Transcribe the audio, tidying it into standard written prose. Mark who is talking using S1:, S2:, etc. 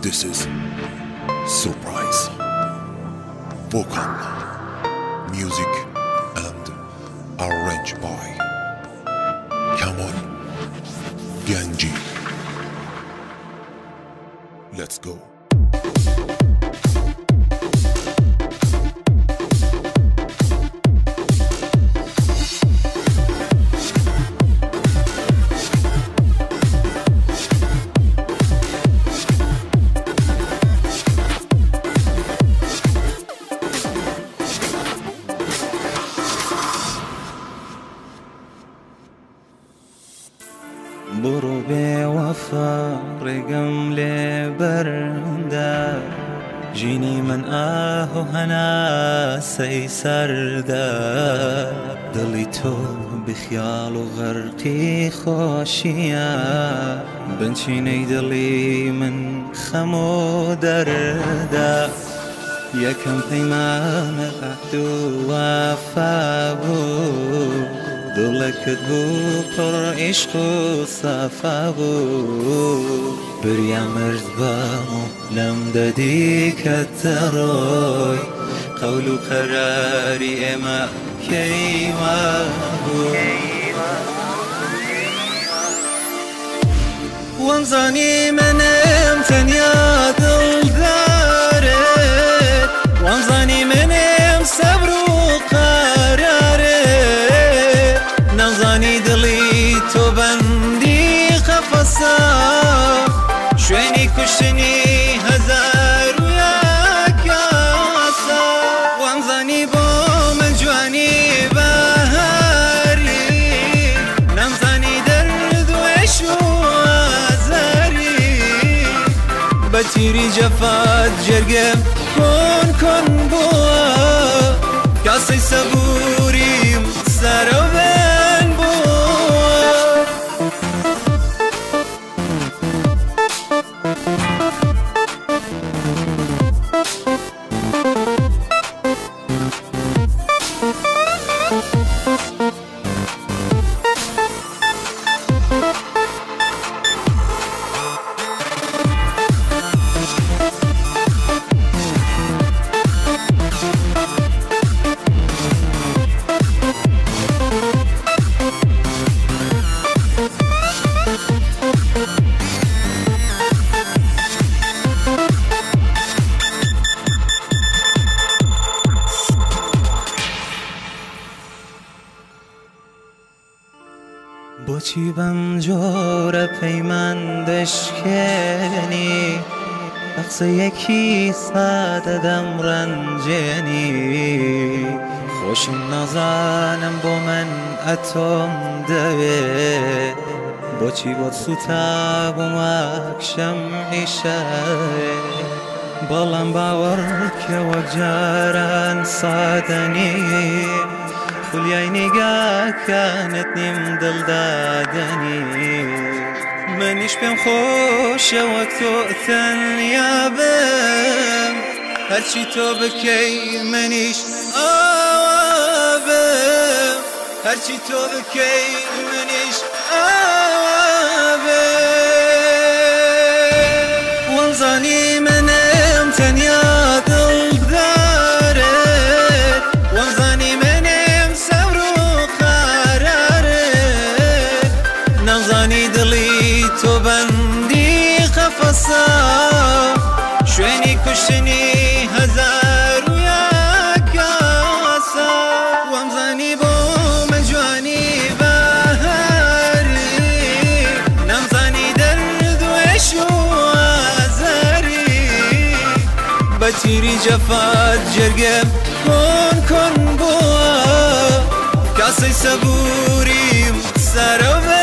S1: This is Surprise. Vocal, music, and arranged by Kamal Ganji. Let's go.
S2: بڕۆ بێوەفا ڕێگەم لێ بەردا، ژینی من ئاه و هەناسەی سەردا. دڵی تۆ بخیاڵ و غەرقی خۆشیە، بنچینەی دڵی من خەم و دەردا. یەکەم پەیمانە عەهد و وەفا بوو، دڵەکەت بوو پڕ عیشق و سەفا بوو. بریا مرد بام و لەم دەدیکە تەڕۆی، قەول و قەراری ئێمە کەی وابوو. وامزانی منم تەنیا دڵدارت، وامزانی منم سەبر و قەرارت، نەمزانی دڵی تۆ بەندی قەفەسە، شوێنی کوشتنی هەزار و یەک کاسە. وامزانی بۆ من جوانی بەهاری، نەمزانی دەرد و عیش و ئازاری. بە تیری جەفات جەرگم کۆن کۆن بووە، کاسەی سەبووریم سەرەوبێن بووە. بۆچی بەم جۆرە پەیمان دەشکێنی، بە قسەیەکی سادە دەمڕەنجێنی. خۆشم نازانم بۆ من ئەتۆم دەوێ، بۆچی بۆت سووتا بووم وەک شەمعی شەوێ. بەڵام باوەڕکە وەک جاران سادە نیم، خولیای نیگاکانت نیم دڵدادەنی. منیش پێم خۆشە وەک تۆ تەنیا بم، هەرچی تۆ بکەی منیش ئاوا بم، هەرچی تۆ بکەی منیش ئاوا بم. وامزانی منم تەنیا دڵدارت، وامزانی منم سەبر و قەرارت، نەمزانی دڵی تۆ بەندی قەفەسە، شوێنی کوشتنی هەزار و یەک کاسە. وامزانی بۆ من جوانی بەهاری، نەمزانی دەرد و عیش و ئازاری. بە تیری جەفات جەرگم کۆن کۆن بووە، کاسەی سەبووریم سەرەوبێن.